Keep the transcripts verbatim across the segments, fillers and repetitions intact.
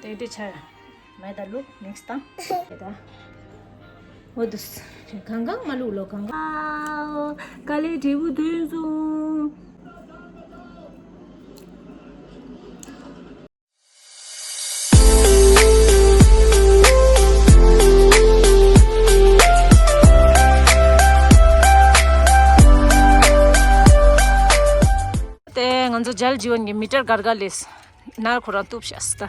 དེ་དེ་ཆ་མེད་ད་ལུག་མིག་སི་དང་། དེ་ད། འོ་དུས། གང་གང་མ་ལུག་ལོ་གང་གང་། དཀའ་ལས་འབྲས་བུ་ཐོན་སོང་། དེ་ང་ཚོ་ཇལ་ཇི་ཝན་གྱི་མི་ཊར་སྒར་སྒར་ལས་ནར་ཁོ་རང་གཏུབ་བྱས་ད།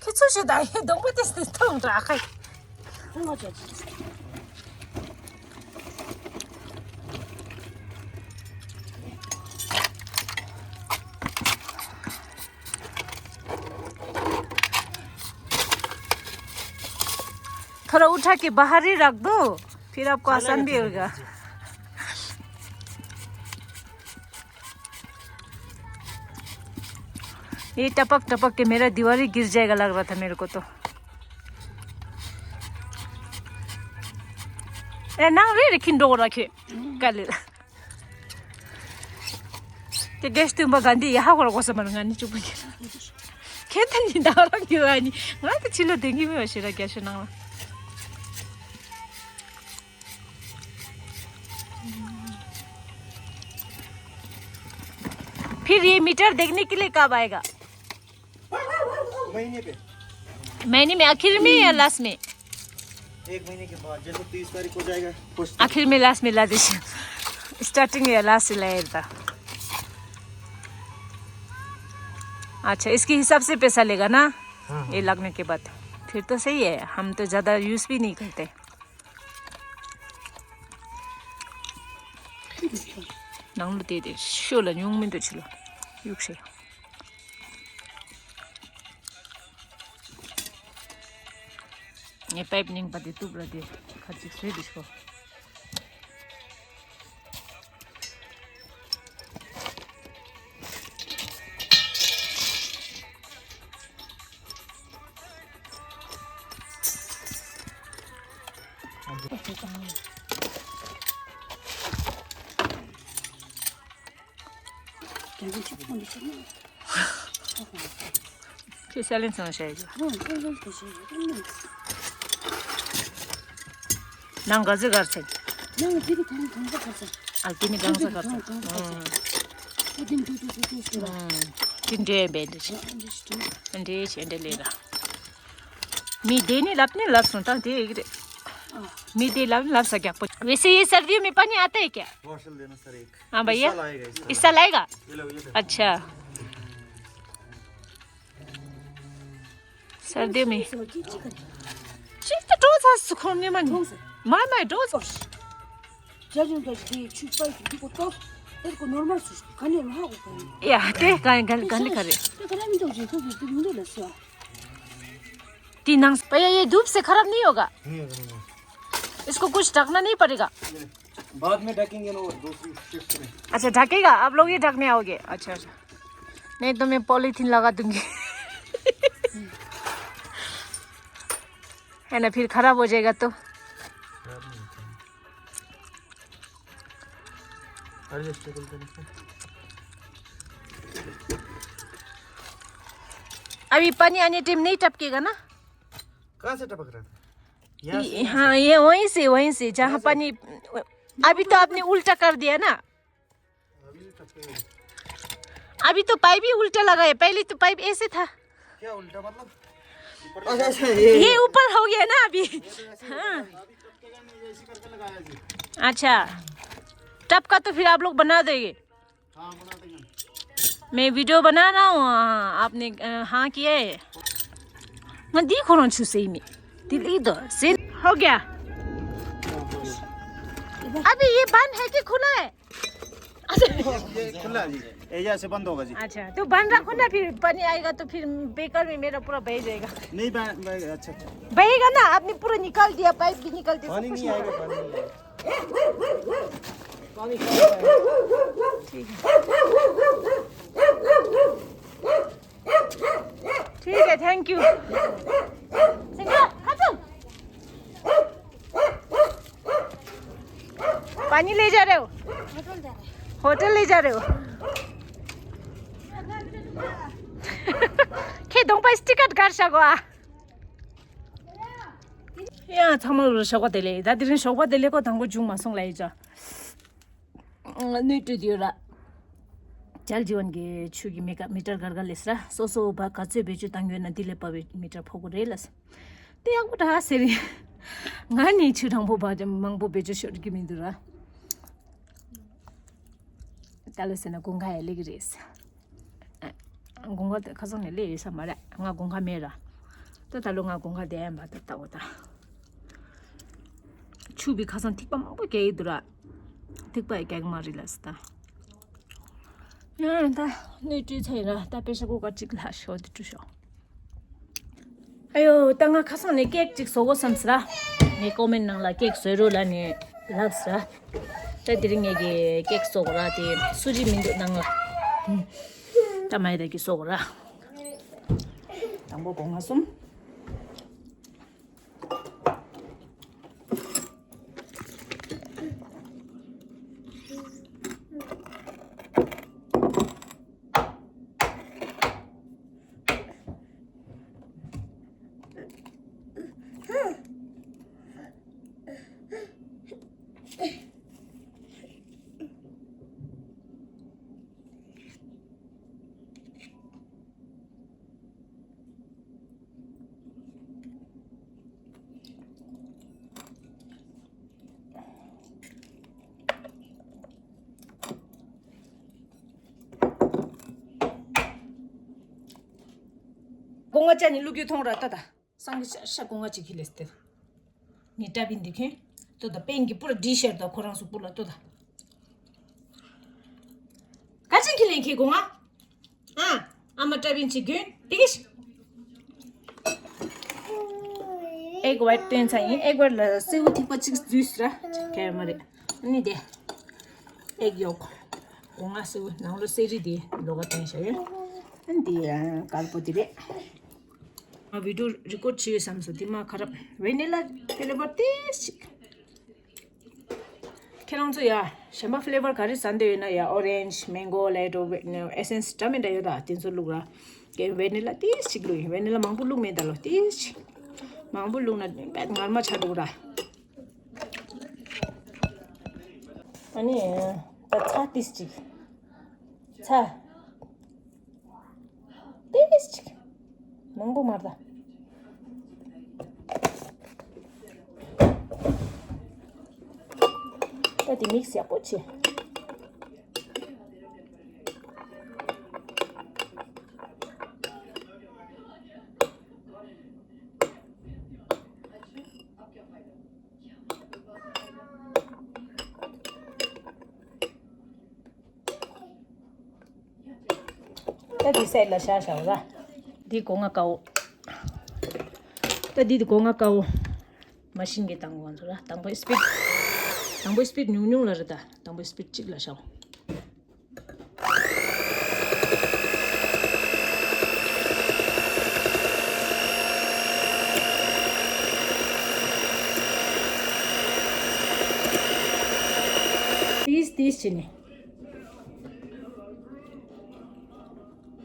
ཁྱེད་ཚོ་ཞིག་ད་ཡིན་སྡོང་པོ་དེ་སྟེ་ཐོང་འདྲ་ཁ། थोड़ा उठा के बाहर ही रख दो, फिर आपको आसान भी होगा। ये टपक टपक के मेरा दीवार ही गिर जाएगा लग रहा था मेरे को तो। ए, नाम रे रे खिंडो रखे। कल। དེ་རྒྱལ་སྟོན་པ་ག་འདི་ཡ་ཧ་གོ་ར་གོ་ས་མ་ང་ནི་ཅུ་པུ་ཉི། ཁྱེད་ཐན་ནི་ད་རང་གི་ཨ་ནི་ང་དེ་ཕྱི་ལོ་དེང་གི་མི་བ་ཤེས་ར་རྒྱ་ཤོད་ནང་ལ། फिर ये मीटर देखने के लिए कब आएगा? महीने पे। महीने में आखिर में या लास्ट में? एक महीने के बाद, जैसे तीस तारीख को जाएगा, कुछ आखिर में लास्ट में ला दीजिए। स्टार्टिंग या लास्ट ला था। अच्छा, इसके हिसाब से पैसा लेगा ना? हाँ, ये हाँ। लगने के बाद फिर तो सही है, हम तो ज़्यादा यूज़ भी नहीं करते। ནང་ལ་དེ་དེ་ཤོ་ལ་ཉུང་མི་འདུག་ཕྱི་ལ་གཡུག་ཤེ། ངས་པའིབ་རྙིང་པ་དེ་གཏུབ་ལ་དེ་ཁ་ཅིག་བཟོས་དེ་ཤོ། ཁྱེད་སལ་ལེན་སོང་བཤད་རྒྱུ། ནང་ག་ཚོད་གར་ཚད། ནང་གི་དེ་གི་ཐང་གང་ས་གར་ཚད། ཨ་དེ་ནི་གང་ས་གར་ཚད། ཨ་དེ་འདྲས་བས་འདི་ཆེ། འདྲས་བྱས་འདྲས་ལས་ར། མི་དེ་ནི་ལབ་ནི་ལབ་སོང་ད་དེ་ཡིག་རེད། མི་དེ་ལབ་ནི་ལབ་ས་རྒྱག་པོ། वैसे ये सर्दियों में पानी आता है क्या? हाँ भैया। हिस्सा लाएगा, हिस्सा। हिस्सा लाएगा? ये लो, ये लो। अच्छा। सर्दियों में। चिक त टोच हास सुखोंगे मन। माय माय टोच। जजन का जी छु पाई की को तो तेरे को नॉर्मल सुस कने मा को कने। या ते कने कने कने करे। तो कने में तो जी को भी तुम दे लसा। तीन अंग भैया, ये धूप से खराब नहीं होगा? नहीं होगा, नहीं होगा। इसको कुछ ढकना नहीं पड़ेगा? बाद में ढकेंगे ना, वो दूसरी शिफ्ट में। अच्छा, ढकेगा? आप लोग ये ढकने आओगे? अच्छा, अच्छा। नहीं तो मैं पॉलीथीन लगा दूंगी। है ना, फिर खराब हो जाएगा तो। खराब नहीं होता है। अरे, स्ट्रगल करने से। अभी पानी आने टाइम नहीं टपकेगा ना? कहाँ से टपक रहा था? यहाँ से, ये, यहाँ हाँ, से? ये वहीं से, वहीं से, जहाँ यहाँ से? पानी, अभी तो आपने उल्टा कर दिया ना। अभी तो टपकेगा। अभी तो पाइप ही उल्टा लगा है, पहले तो पाइप ऐसे था। क्या उल्टा मतलब? अच्छा, अच्छा, ये ये ऊपर हो गया ना अभी। ये तो ऐसे ही हाँ। अभी टपकेगा नहीं, ये ऐसे करके लगाया जी। अच्छा, टपका तो फिर आप लोग बना देंगे। हाँ, बना देंगे। मैं वीडियो बना रहा हूँ, हाँ, आपने, अ, हाँ किया है। मैं दी खोरों छू सही में। दिल्ली दो से हो गया। अभी ये बंद है कि खुला है? ये खुला है जी, ये यहाँ से बंद होगा जी। अच्छा, तो बंद रखो ना, फिर पानी आएगा तो फिर बेकार में मेरा पूरा बह जाएगा। नहीं बह, बह, अच्छा, अच्छा। बहेगा ना, आपने पूरा निकाल दिया, पाइप भी निकाल दिया, सब पानी कुछ नहीं निकाल आएगा, दिया। पानी नहीं आएगा। पानी कहाँ आएगा? ठीक है। ठीक है, thank you। सिंगर, खत्म। पानी ले जा रहे हो? होटल जा रहे हैं। होटल ले जा रहे हो? གདོང་པའི་སི་ཊི་ཀར་གར་བཞག་གོ་ཨ། ཡ་ཚང་མ་ལ་ཞོགས་པ་བདེ་ལེགས། ད་དེ་རིང་ཞོགས་པ་བདེ་ལེགས་ཁོ་དང་པོ་བྱུང་མ་སོང་ལ་ཡི་ཅག་སྣོད་བཀྲུས་དུས་ར། ཇལ་ཇི་ཝན་གྱི་ཆུ་གི་མི་ཀ་མི་ཊར་གར་ག་ལས་ར། སོ་སོ་བ་ག་ཚོད་བེད་སྤྱོད་བཏང་ཡོད་ན་འདི་ལས་པ་བའི་མི་ཊར་ཕོག་གི་རེད་ལ། དེ་ཡག་པོ་འདྲ་ཟེར་རེད། ང་ནི་ཆུ་དྲང་པོ་བ་མང་པོ་བེད་སྤྱོད་ཤོར་གི་མི་འདུག་ར། ད་ལོ་ཟེར་ན་དགུན་ཁ་ཡ་ལེགས་རེད། དགུན་ཁ་དེ་ཁ་སང་ནས་སླེབས་ཡོད་ས་མ་རེད། ང་དགུན་ཁ་མེད་ར། ད་ད་ལོ་ང་དགུན་ཁ་བསྡད་ཡ་མ་ད་ལྟ་འོ་ད། ཆུ་བི་ཁ་སང་ཐིགས་པ་མང་པོ་རྒྱག་གི་འདུག་ར། ཐིགས་པ་ཡ་རྒྱག་གི་མ་རེད་ལ་སི་ད། ཡང་ད་སྣོད་བཀྲུས་ཚར་ཡིན་ར། ད་པེ་ཤ་ཀུ་ཀར་གཅིག་ལ་ཤོག་དེ་བཀྲུ་ཤོག་ཨ་ཡོ་ད་ང་ཁ་སང་ནས་ཀེག་གཅིག་བཟོ་དགོས་བསམ་སི་ར། ངའི་ཀོ་མེན་ནང་ལ་ཀེག་བཟོས་རོགས་ལ་ནས་ལབ་སི་ར། ད་དེ་རིང་ངས་ཀྱི་ཀེག་བཟོ་དགོས་ར། དེ་སུ་ཇི་མི་འདུག་ནང་ལ། ད་མ་ཡི་ད་ཀྱི་བཟོ་དགོས་ར། དང་པོ་སྒོ་ང་གསུམ། སྒོ་ང་ཅག་གཉིས་བླུག་རྒྱུ་མཐོང་ར་ལྟ་ད། སང་གི་ཤ་ཤ་སྒོ་ང་ཅིག་ཁྱི་ལས་སྟེར། ངས་ཏྲ་བིན་འདི་ཁྱེན། ལྟོ་ད་པེན་གྱི་པུ་ར་འདྲིས་ཤར་ད་ཁོ་རང་སུ་པུ་ལ་ལྟོ་ད། ག་ཅིག་ཁྱི་ལེན་ཁྱི་སྒོ་ང་། ཨ། ཨ་མ་ཏྲ་བིན་ཅིག་གྱོན་དེ་གི་ཤི། ཨེག་ཝེཊ་བསྟན་ཚ་ཡིན། ཨེག་ཝེཊ་ལ་སེའུ་ཐིགས་པ་གཅིག་འཛུལ་སི་ར། ཁྱེར་མ་རེད། ཨ་ནི་དེ། ཨེག་ཡོག་སྒོ་ང་སེའུ་ནང་ལོ་སེ་རི་དེ་ལོ་ག་བསྟན་བྱ་ཡོད། ཨ་ནི་དེ་དཀར་པོ་དེ་རེད། ང་བི་ཌིའོ་རི་ཀོཌ་བྱས་ཡོད་བསམ་སོང་། དེ་མ་ཁ་རབ་ཝེ་ནི་ལ་ཕེ་ལེ་ཝར་ཏིས་ཅིག་ཁྱེད་རང་ཚོ་ཡ་གཞན་པ་ཕེ་ལེ་ཝར་ག་རེ་ཟ་འདོད་ཡོད་ན་ཡ་ཨོ་རེན་ཇི་མེང་གོ་ལེ་ཏོ་ཨེ་སེན་སི་འདྲ་མི་འདྲ་ཡོད་ར། དེ་ཚོ་བླུགས་ར། ཀྱེ་ཝེ་ནི་ལ་ཏིས་ཅིག་བླུགས་ཡིན། ཝེ་ནི་ལ་མང་པོ་བླུགས་མེད་ད་ལོ། ཏིས་ཅིག་མང་པོ་བླུགས་ན་དཔེ་ངར་མ་ཆགས་འགྲོ་ར། ཨ་ནི་ད་ཚྭ་ཏིས་ཅིག་ཚྭ། ཏིས་ཅིག་མང་པོ་མ་རེད་ད། ད་དེ་མིག་སི་ཡག་པོ་བྱེད། ད་འདི་སའིཌ་ལ་བཞག་བཞག་ར། འདི་སྒོ་ང་དཀར་པོ། ད་འདི་སྒོ་ང་དཀར་པོ། མ་ཤིན་གྱི་དང་པོ་ང་ཚོ་ར། དང་པོའི་སི་པིཌ། དང་པོའི་སི་པིཌ་ཉུང་ཉུང་ལ་རེད་ད། དང་པོའི་སི་པིཌ་གཅིག་ལ་བཞག་ཏིས་ཏིས་བྱས་ནས།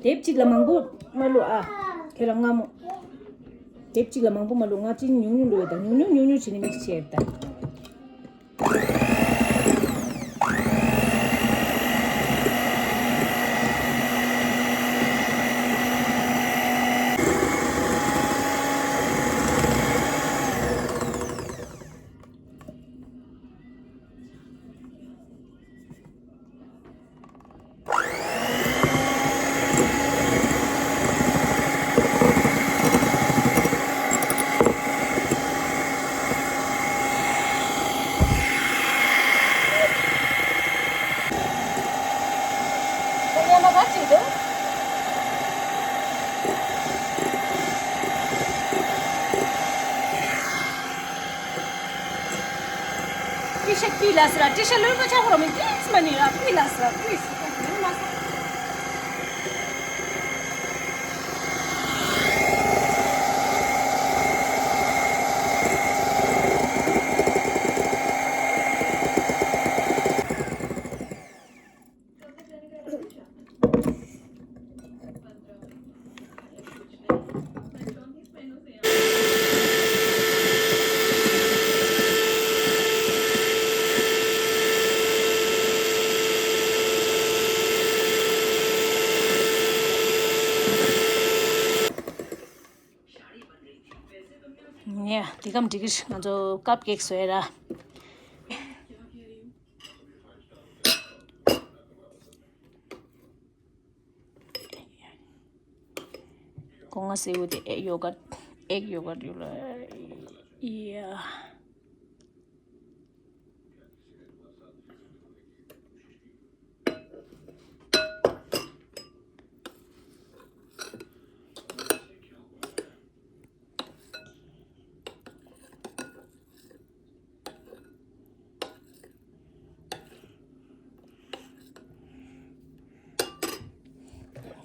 དེབ་གཅིག་ལ་མང་པོ་མ་བླུགས་ཨ། ཁྱེད་རང་སྔ་མོ། དེབ་གཅིག་ལ་མང་པོ་མ་བླུགས། ང་གཅིག་ཉུང་ཉུང་བླུགས་ཡོད་ད། ཉུང་ཉུང་ཉུང་ཉུང་བྱས་ནས་མིག་སི་བྱས་ད། ཏི་ཤ་ཏི་ལ་སི་ར། ཏི་ཤ་ལོན་པ་ཆ་ཧོ་ར་མི་ཏིས་མ་ནི་ར། ཏི་ལ་སི་ར། ཏི་ལ་སི་ར། འདི་གམ་འགྲིག་གི་ང་ཚོ་ཀབ་ཀེག་བཟོས་ར། སྒོ་ང་སེའུ་དེ་ཨེག་ཡོ་གར་ཨེག་ཡོ་གར་ཡོད་ལ། ཡ།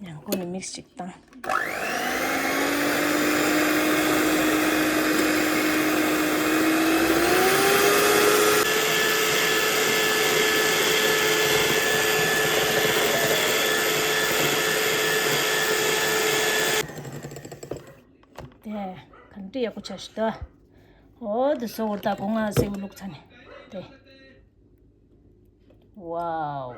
ཡང་ཁོ་ནི་མིག་སི་ཅིག་བཏང་། དེ་གང་འདྲ་ཡག་པོ་ཆགས་ཤག་ད། འོ་དེ་སོ་བོར་ད་སྒོ་ང་སེའུ་བླུགས་ཚར་ནས་དེ། ཝའོ།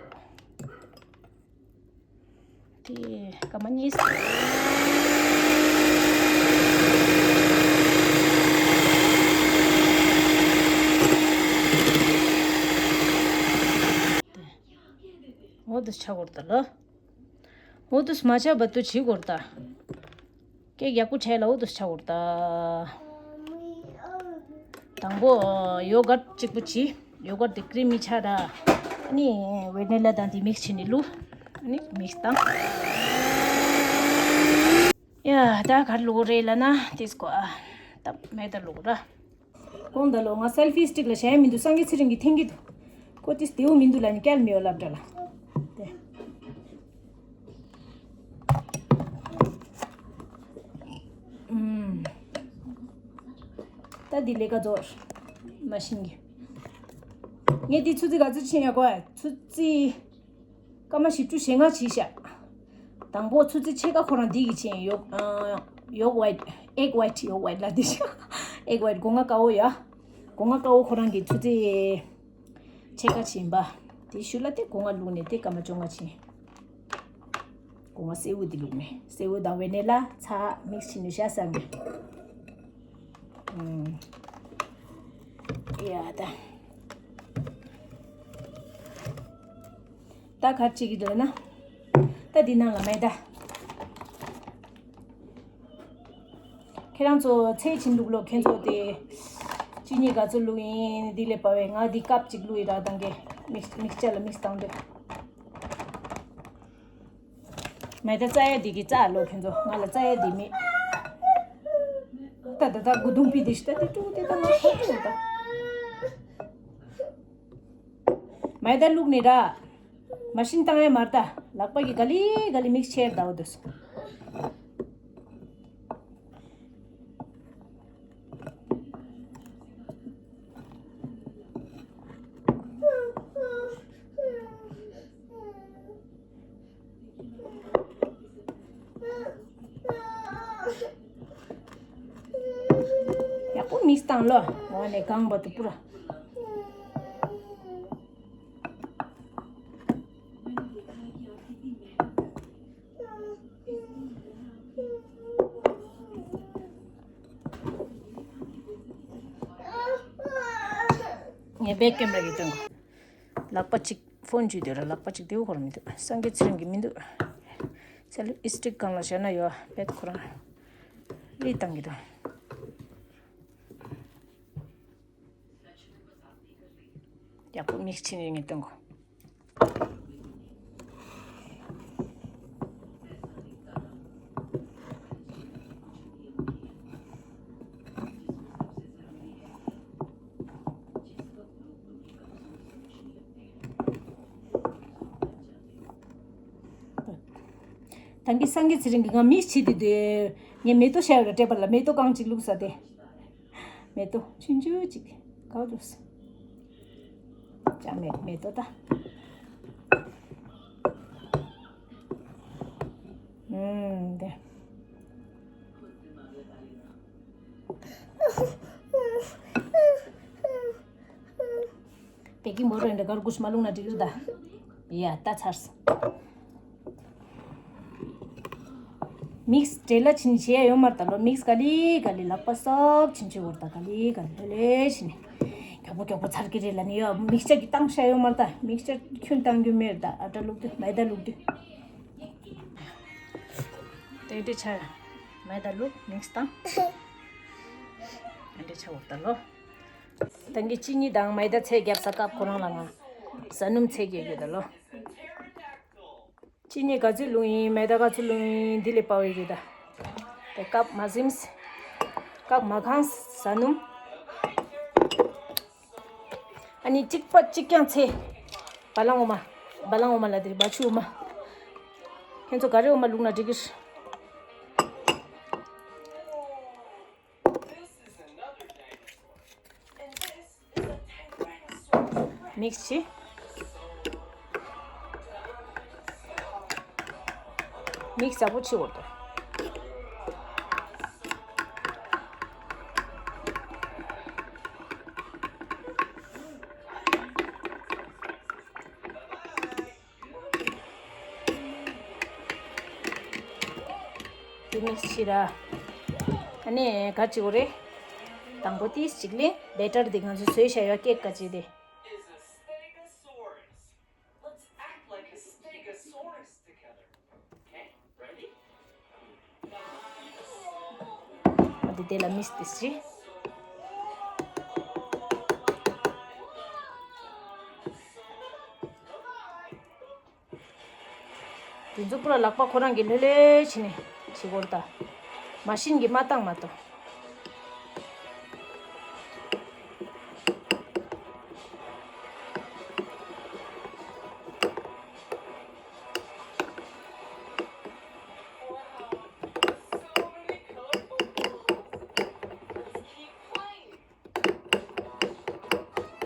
དེ་སྐར་མ་གཉིས། འོ་དེ་ཆགས་བོར་ད་ལ། འོ་དེ་མ་ཆགས་པ་དུ་བྱེད་དགོས་ད། ཀེག་ཡག་པོ་བྱས་ལ་འོ་དེ་ཆགས་བོར་ད། དང་པོ་ཡོ་གར་གཅིག་པུ་བྱི། ཡོ་གར་དེ་ཀྲི་མི་ཆགས་ར། ཨ་ནི་ཝེ་ནི་ལ་དང་དེ་མིག་སི་བྱས་ནས་བླུགས། ཨ་ནི་མིག་སི་བཏང་། ཡ་ད་གར་བླུགས་རེད་ལ་ན་དེ་སྐོ་ཨ། ད་མེ་ད་བླུགས་ར། གོང་ད་ལོ་ང་སེལ་ཕི་སི་ཊིག་ལ་བྱས་མི་འདུག་སངས་རྒྱས་ཚེ་རིང་གིས་འཐེན་གྱི་འདུག་ཁོ་དེ་བདེའུ་མི་འདུག་ལ་ནི་སྐྱལ་མི་ཡོད་ལབ་འདྲ་ལ། དེ། ཨུམ། ད་འདི་ལས་ཀ་རྫོགས། མ་ཤིན་གི། ངས་འདི་ཆུ་ཚོད་ག་ཚོད་ཕྱིན་ཡ་གོ་ཆུ་ཚོད། སྐར་མ་བཞི་བཅུ་ཞེ་ལྔ་ཕྱིན་ཤག་དང་པོ་ཆུ་ཚོད་ཕྱེད་ཀ་ཁོ་རང་འདི་གི་ཕྱིན་ཡོག་ཨ། ཡོག་ཝའིཊ་ཨེག་ཝའིཊ་ཡོག་ཝའིཊ་ལ་འདི་ཤག་ཨེག་ཝའིཊ་སྒོ་ང་དཀར་པོ་ཡ། སྒོ་ང་དཀར་པོ་ཁོ་རང་གི་ཆུ་ཚོད་ཕྱེད་ཀ་ཕྱིན་པ། དེ་ཤུལ་ལ་དེ་སྒོ་ང་བླུགས་ནས་དེ་སྐར་མ་བཅོ་ལྔ་ཕྱིན། སྒོ་ང་སེའུ་འདི་བླུགས་ནས་སེའུ་དང་ཝེ་ནེ་ལ་ཚྭ་མིག་སི་བྱས་ནས་བཞག་ས་མེད། ཨུམ། ཡ་ད། ད་ག་རེ་བྱེད་ཀྱི་འདུག་ན། ད་འདི་ནང་ལ་མེད་ད། ཁྱེད་རང་ཚོ་ཚལ་ཕྱིན་འདུག་ལོ་ཁྱེད་ཚོ་དེ། ཅི་ནི་ག་ཚོད་བླུགས་ཡིན་འདི་ལས་པ་བས་ང་འདི་ཀབ་ཅིག་བླུགས་ཡིན་ར་དང་གི་མིག་མིག་ཅ་ལ་མིག་བཏང་འདོད། མེ་ད་རྩ་ཡ་འདི་གི་རྩ་ལོ་ཁྱོད་ཚོ་ང་ལ་རྩ་ཡ་འདི་མེད། ད་ད་ད་དགུ་དུང་པི་འདི་ཤི་ད་དེ་ཀྲུང་དེ་ད་ང་ཁོ་ཁྲོ་ད། མེ་ད་བླུགས་ནི་ར། མ་ཤིན་བཏང་ཡ་མར་ད་ལག་པ་གི་ག་ལི་ག་ལི་མིག་ཆེར་ད་འོ་དུ་སོང་། ཡག་པོ་མིག་བཏང་ལོ། འོ་ནས་གང་བ་དུ་པུ་ར། ངས་བེག་ཀེམ་ར་གི་སྟོན་གོ། ལག་པ་གཅིག་ཕོན་ཅུས་དེ་ར་ལག་པ་གཅིག་དེའུ་ཁོ་ར་མི་འདུག་སངས་རྒྱས་ཚེ་རིང་གི་མི་འདུག་སེ་ལི་ཨིས་ཊིག་གང་ལ་བཞག་ན་ཡོད་བེད་ཁོ་རང་རི་བཏང་གི་འདུག་ཡག་པོ་མིག་ཕྱིན་ནས་ངས་སྟོན་གོ། ད་གིན་སངས་རྒྱས་ཚེ་རིང་གིས་ང་མིག་ཕྱིས་ཏེ་དེ་ངས་མེ་ཏོག་ཤར་བའི་སྤྲད་པ་ལ་མེ་ཏོག་རྐང་གཅིག་བླུགས་ས་དེ། མེ་ཏོག་ཆུང་ཆུང་ཅིག་ག་བ་འགྲོ་སོང་། ཅང་མེད་མེ་ཏོག་ད། ཨུམ་དེ། བེ་ཀིང་པའུ་ཌར་འདྲ་གར་ཀུ་ཤི་མ་བླུགས་ན་འགྲིག་གི་རེད་ད། ཡ་ད་ཚར་སོང་། མིག་སི་འབྲེལ་ལ་ཕྱིན་བྱས་ཡོད་མ་རེད་ད་ལོ། མིག་སི་ག་ལེ་ག་ལེ་ལག་པ་སོབ་ཕྱིན་བྱས་བོར་ད་ག་ལེ་ག་ལེ་ལེ་ཕྱིན་ནས། མགྱོགས་པོ་མགྱོགས་པོ་ཚར་གི་རེད་ལ་ནི་ཡོད། མིག་སི་ཅར་གྱི་བཏང་ཤ་ཡོད་མ་རེད་ད། མིག་སི་ཅར་ཁྱོན་བཏང་རྒྱུ་མེད་རེད་ད། ཨ་ཏྲ་བླུགས་དུས་མེ་ད་བླུགས་དུས། དེ་འདྲ་ཆ། མེ་ད་བླུགས་མིག་སི་བཏང་། དེ་འདྲ་ཆ་བོར་ད་ལོ། ད་གིན་ཅི་ནི་དང་མེ་ད་ཚད་རྒྱབ་ས་སྐབས་ཁོ་རང་ལ་ང་ཟ་སྣུམ་ཚད་རྒྱག་གི་ཡོད་ད་ལོ། ཅི་ནི་ག་ཚོད་བླུགས་ཡིན། མེ་ད་ག་ཚོད་བླུགས་ཡིན། འདི་ལས་པ་བའི་རེད་ད། དེ་སྐབས་མ་ཟིམས། སྐབས་མ་གང་ཟ་སྣུམ། ཨ་ནི་གཅིག་པ་གཅིག་རྐྱང་ཚེ། བ་ལང་འོ་མ། བ་ལང་འོ་མ་ལ་དེ་བ་ཆུ་འོ་མ། ཁྱེད་ཚོ་ག་རེ་འོ་མ་བླུགས་ན་འགྲིག་གི། མིག་སི་བྱེད། མིག་སི་ཡག་པོ་བྱེད་འོར་དོ། དེ་མིག་སི་བྱེད་ར། ཨ་ནི་ག་ཅིག་འོ་རེད། དང་པོ་ཏིས་ཅིག་ལེན། བེ་ཊར་དེ་ང་ཚོ་བཟོས་བཞག་ཡོད་ཀེག་ག་ཅིག་དེ། འདི་དེ་ལ་མིག་སི་ཏིས་ཅི། དེ་ཚོ་པུ་ར་ལག་པ་ཁོ་རང་གི་ལྷོད་ལྷོད་བྱས་ནས་བྱེད་དགོས་རེད་ད། མ་ཤིན་གྱིས་མ་བཏང་མ་གཏོགས།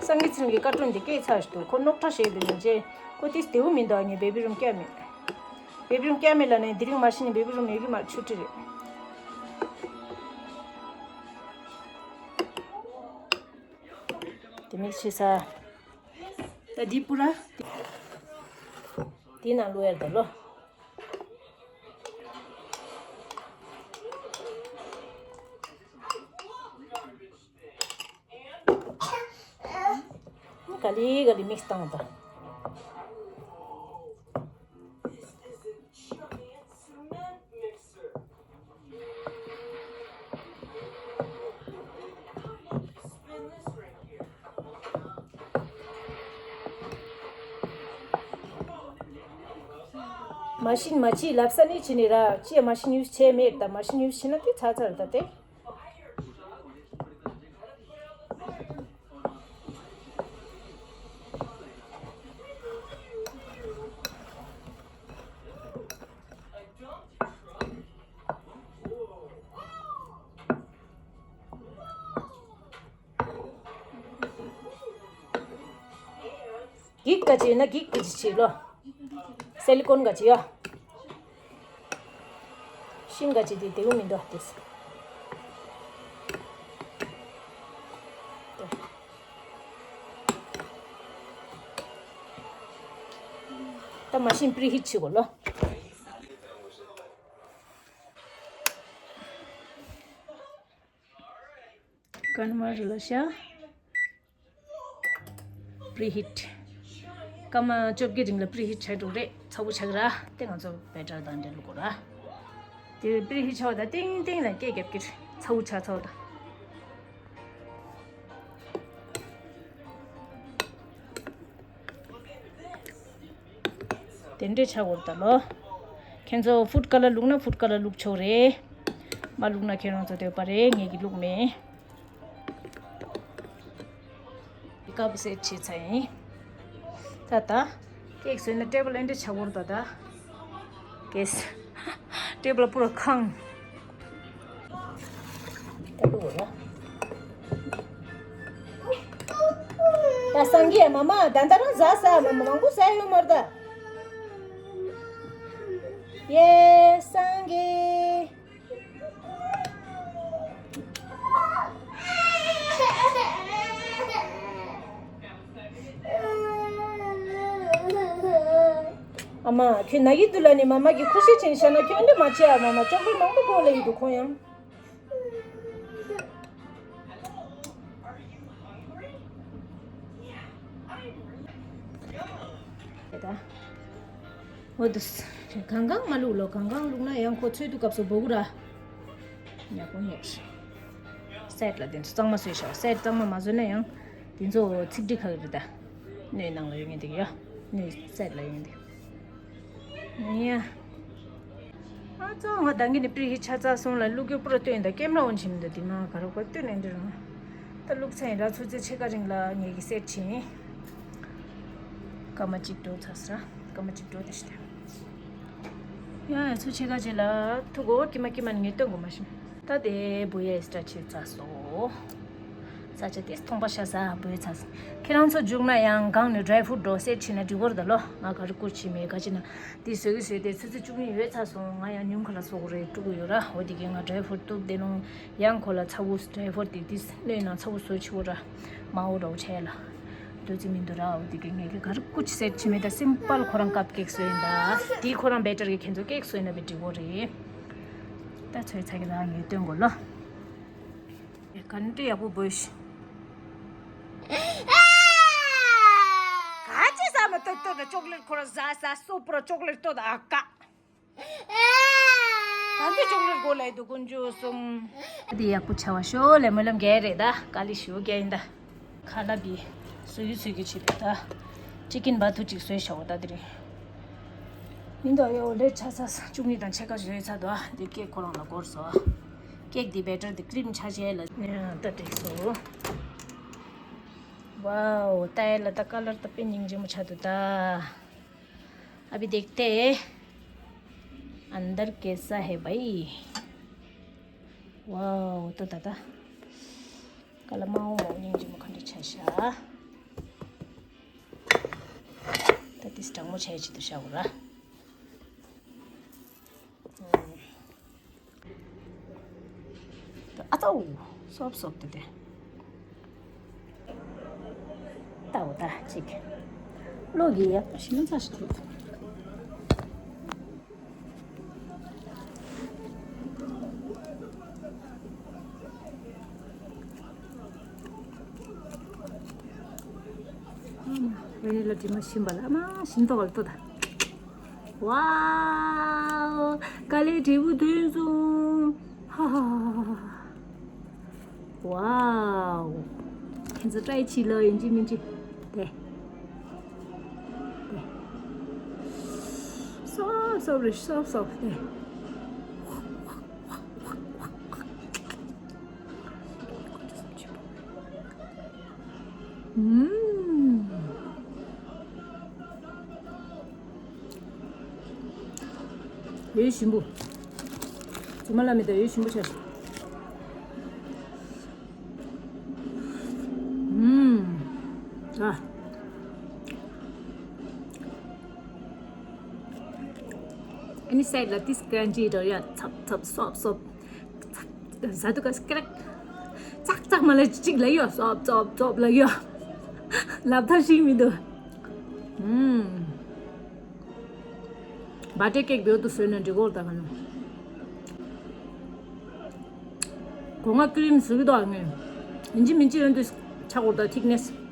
སངས་རྒྱས་ཚེ་རིང་གི tweet་འདི་སྐད་ཆ་ཞིག་འདུག་ཁོ་རྙོག་དྲ་བཤད་འདུག་ཡིན་ཅེ། ཁོ་དེ་བདེ་བོ་མི་འདུག་ངས་བེ་བི་རུམ་བསྐྱལ་མེད། བེ་བི་རུམ་བསྐྱལ་མེད་ལབ་ནས་དེ་རིང་མ་ཤི་ནས་བེ་བི་རུམ་ཡོད་ཀྱི་མ་རེད། ཆུ་ཁྲི་རེད། དེ་མིག་ཕྱེ་ས། ད་འདི་པུ་ར། དེ་ནང་བླུག་ཡར་ད་ལོ། ག་ལེ་ག་ལེ་མིག་སི་བཏང་དང་། མ་ཤིན་མ་ཅི་ལབ་ས་ནི་ཅི་ནི་ར་ཅི་ཡ་མ་ཤིན་ཡུས་བྱས་མེད་ད། མ་ཤིན་ཡུས་བྱས་ན་དེ་ཚར་ཚར་ད་དེ། འགྱིག་ག་ཅི་ཡོད་ན་འགྱིག་ག་ཅི་བྱེད་ལོ། སི་ལི་ཀོན་ག་ཅི་ཡོད། ཤིང་ག་ཅི་དེ་དེའུ་མི་འདུག་ལྟོས། ད་མ་ཤིན་པི་རི་ཧིཊ་བྱེད་དགོས་ལོ། ཀན་མར་ལ་ཤ། པི་རི་ཧིཊ། སྐར་མ་བཅོ་བརྒྱད་རིང་ལ་པི་རི་ཧིཊ་བྱས་འགྲོ་རེད། ཚ་པོ་ཆགས་ར། དེ་ང་ཚོ་བེ་ཊར་དང་འབྲེལ་དགོས་ར། དེ་པི་རི་ཧིཊ་བྱས་པ་དང་ཏིང་ཏིང་ལ་སྐད་རྒྱབ་ཀྱི་རེད། ཚ་པོ་ཆགས་ཚ་པོ་དང་། དེ་འདྲས་ཆགས་འོར་ད་ལོ། ཁྱེད་ཚོ་ཕུཌ་ཀ་ལར་བླུགས་ན་ཕུཌ་ཀ་ལར་བླུགས་ཆོག་རེད། མ་བླུགས་ན་ཁྱེད་རང་ཚོ་འདོད་པ་རེད། ངས་ཀྱི་བླུགས་མེད། སྐབས་སེ་བྱས་ཚར་ཡིན། ད་ད། ཀེག་བཟོས་ན་ཊེ་བལ་ཨེ་འདྲས་ཆགས་འོར་ད་ད། ཀེས། ཊེ་བལ་པུ་ར་ཁང་། ད་སངས་རྒྱས་མ་མ་ད་ད་རང་ཟ་ས་མ་མ་མང་པོ་ཟ་ཡོད་མ་རེད་ད། ཡེ་སངས་རྒྱས། ཨ་མ་ཁྱོད་ན་གི་འདུག་ལ་ནི་མ་མ་གི་ཁུ་ཤི་ཆེན་ཤ་ན་ཁྱོད་འདི་མ་བྱེད་ཨ་མ་མ་ཅོག་པོ་མང་པོ་གོ་ལ་ཡི་འདུག་ཁོང་ཡང་། ད། འོ་དུ། གང་གང་མ་བླུག་ལོ། གང་གང་བླུག་ན་ཡང་ཁོ་ཚོད་དུ་སྐབས་སུ་འབོ་གུ་ར། ཉག་པོ་ཉོས། སེད་ལ་དེ་ཚོ་གཙང་མ་བཟོས་ཤག་སེད་གཙང་མ་མ་བཟོས་ན་ཡང་། དེ་ཚོ་ཚིག་འབྲི་ཁ་གི་རེད་ད། སྣོད་ནང་ལ་ཡོད་ངེས་འདུག་ཡ། སྣོད་སེད་ལ་ཡོད་ངེས་འདུག་ཡ། ཨ་ཙོ་ང་ད་གིན་ནི་པྲི་ཧི་ཆ་ཚ་སོང་ལ་བླུག་རྒྱུ་པུ་ར་སྟོན་ད་ཀེམ་ར་འོན་ཆེན་མི་འདུག་དེ་མ་ག་རོ་ག་སྟོན་ནས་འདི་རང་། ད་བླུག་ཚན་ར་ཚོ་ཚེ་ཆེ་ཀ་རིང་ལ་ངེད་ཀྱི་སེད་ཆེན། སྐར་མ་གཅིག་འགྲོ་ཚར་ས། སྐར་མ་གཅིག་འགྲོ་དེ་ཤི་དེ། ཡ་ཡ་ཚོ་ཆེ་ཀ་ཅེ་ལ་ཐུག་གོ་ཀི་མ་ཀི་མ་ངེད་སྟོན་གོ་མ་ཤི། ད་དེ་བུ་ཡ་ཨེ་སི་ཏྲ་ཆེ་ཚ་སོ། ས་ཆ་དེ་ཐོང་པ་ཤ་ས་བོས་ཚ། ཁྱེད་རང་ཚོ་རྒྱུག་ན་ཡང་གང་ནས་ཌ་རའི་ཕུ་རུཊ་འགྲོ་སེ་ཕྱིན་ན་འགྲིག་གོ་རེད་ད་ལོ། ང་ག་རེ་བསྐུར་ཕྱིན་མེད་ག་ཅི་ན། དེ་བཟོ་གི་བཟོས་ཏེ་ཚོད་ཚོད་བཅུ་གཉིས་ཡོད་ཚ་སོང་། ང་ཡང་ཉུང་ཁ་ལ་བཟོ་གི་རེད་དཀྲུག་གི་ཡོད་ར། འོ་དེ་གས་ང་ཌ་རའི་ཕུ་རུཊ་གཏུབ་དེ་ལོང་ཡང་ཁོ་ལ་ཚ་བོ་ཌ་རའི་ཕུ་རུཊ་དེ་དེ་སྣོད་ནང་ཚ་བོ་བཟོ་ཆི་བོ་ར། མ་འོ་ར་འོ་ཆ་ཡ་ལ། འདོད་རྩིས་མི་འདུག་ར། འོ་དེ་གས་ངས་ག་རེ་བསྐུར་ཕྱིན་སེ་ཕྱིན་མེད་ད། སིམ་པལ་ཁོ་རང་ཀབ་ཀེག་བཟོས་ཡིན་ད། དེ་ཁོ་རང་བེ་ཊར་གི་ཁྱེད་ཚོ་ཀེག་བཟོས་ན་བེ་འགྲིག་གོ་རེད། ད་ཚོད་ཚ་གི་ར་ངས་སྟོན་གོ་ལོ། ག་འདྲ་ཡག་པོ་བོས་ཤི། ག་ཅི་ཟ་མ་ཏོག་ཏོག་ད་ཅོག་ལེ་ཊི་ཁོ་ར་ཟ་ཟ་སོ་པོ་ར་ཅོག་ལེ་ཊི་ཏོག་ད་ཨ་ཀ། ད་འདི་ཅོག་ལེ་ཊི་གོ་ལ་ཡི་དུ་ཀུན་ཇུ་སོང་། འདི་ཡག་པོ་ཆ་བ་ཤོ་ལེ་མོ་ལམ་རྒྱལ་རེད་ད། དཀའ་ལས་ཞུ་རྒྱལ་ཡིན་ད། ཁ་ལ་བི་སུ་གི་སུ་གི་བྱེད་པ་ད། ཅི་ཀིན་བ་ཐུ་ཅིག་སོས་ཤོག་ད་དེ་རིང་། ཡིན་ད་ཡོ་ལེ་ཆ་ཚ་ས་བཅུ་གཉིས་དང་ཕྱེད་ཀ་བཟོས་ཚར་འདུག་འདི་ཀེག་ཁོ་རང་ལ་འགོར་སོ། ཀེག་འདི་བེ་ཊར་འདི་ཀི་རིམ་ཆ་ཆེ་ལ་ད་འགྲིག་སོ། ཝའོ་ཏའི་ལ་ད་ཀ་ལར་ད་དཔེ་སྙིང་རྗེ་མོ་ཆགས་འདུག་ད། अभी देखते हैं अंदर कैसा है भाई। वाओ ད་ད་ད། ཀ་ལ་མ་འོང་མ་འོང་སྙིང་རྗེ་མོ་ག་འདྲ་ཆ་ཤག་ད་དེ་སྲང་མོ་ཆ་ཡ་ཆེད་དུ་བཞག་གོ་ར། ཨ་ཙའུ། སོབ་སོབ་ཏུ་དེ། ལྟའོ་ད་ཅིག་བློ་གི་ཡག་པོ་ཞིག་མ་ཚ་ཞིག་ཐུབ། ཝེ་ནི་ལ་དྲི་མ་ཞིམ་པ་ལ་མ་ཞིམ་ཏོག་ལ་ལྟོས་ད། ཝའོ། དཀའ་ལས་འབྲས་བུ་ཐོན་སོང་། ཧ་ཧ་ཧ་ཧ། ཝའོ། ཁྱེད་ཚོ་ཊ་རའི་བྱེད་ལོ་ཡིན་གཅིག་མིན་གཅིག་དེ། དེ། སོབ་སོབ་རེད་སོབ་སོབ་དེ། ཨུམ། འོད་ཞིམ་པོ། རྫུན་མ་ལ་མི་དང་འོད་ཞིམ་པོ་ཆགས་ཤིང་། ཨུམ། ཨ། ཨ་ནི་སའིཌ་ལ་ཏིས་ཀྲན་ཅི་འདྲ་ཡ་ཚབ་ཚབ་སོབ་སོབ། ཟ་དུས་ཀ་སྐད་ཙག་ཙག་མ་ལ་ཅིག་ལ་ཡོད་སོབ་སོབ་སོབ་ལ་ཡོད། ལབ་ཐབས་ཤིག་མི་འདུག་ཨུམ། བ་ཏྲའི་ཀེག་བེའུ་དུ་བཟོས་ནས་འགྲིག་གོ་ད་ག་ནོ། སྒོ་ང་ཀི་རིམ་བཟོ་གི་འདུག་ཨ་ངས། ཡིན་གཅིག་མིན་གཅིག་ཡོང་དུས་ཆག་གོ་ད་ཐིག་ནེ་སི།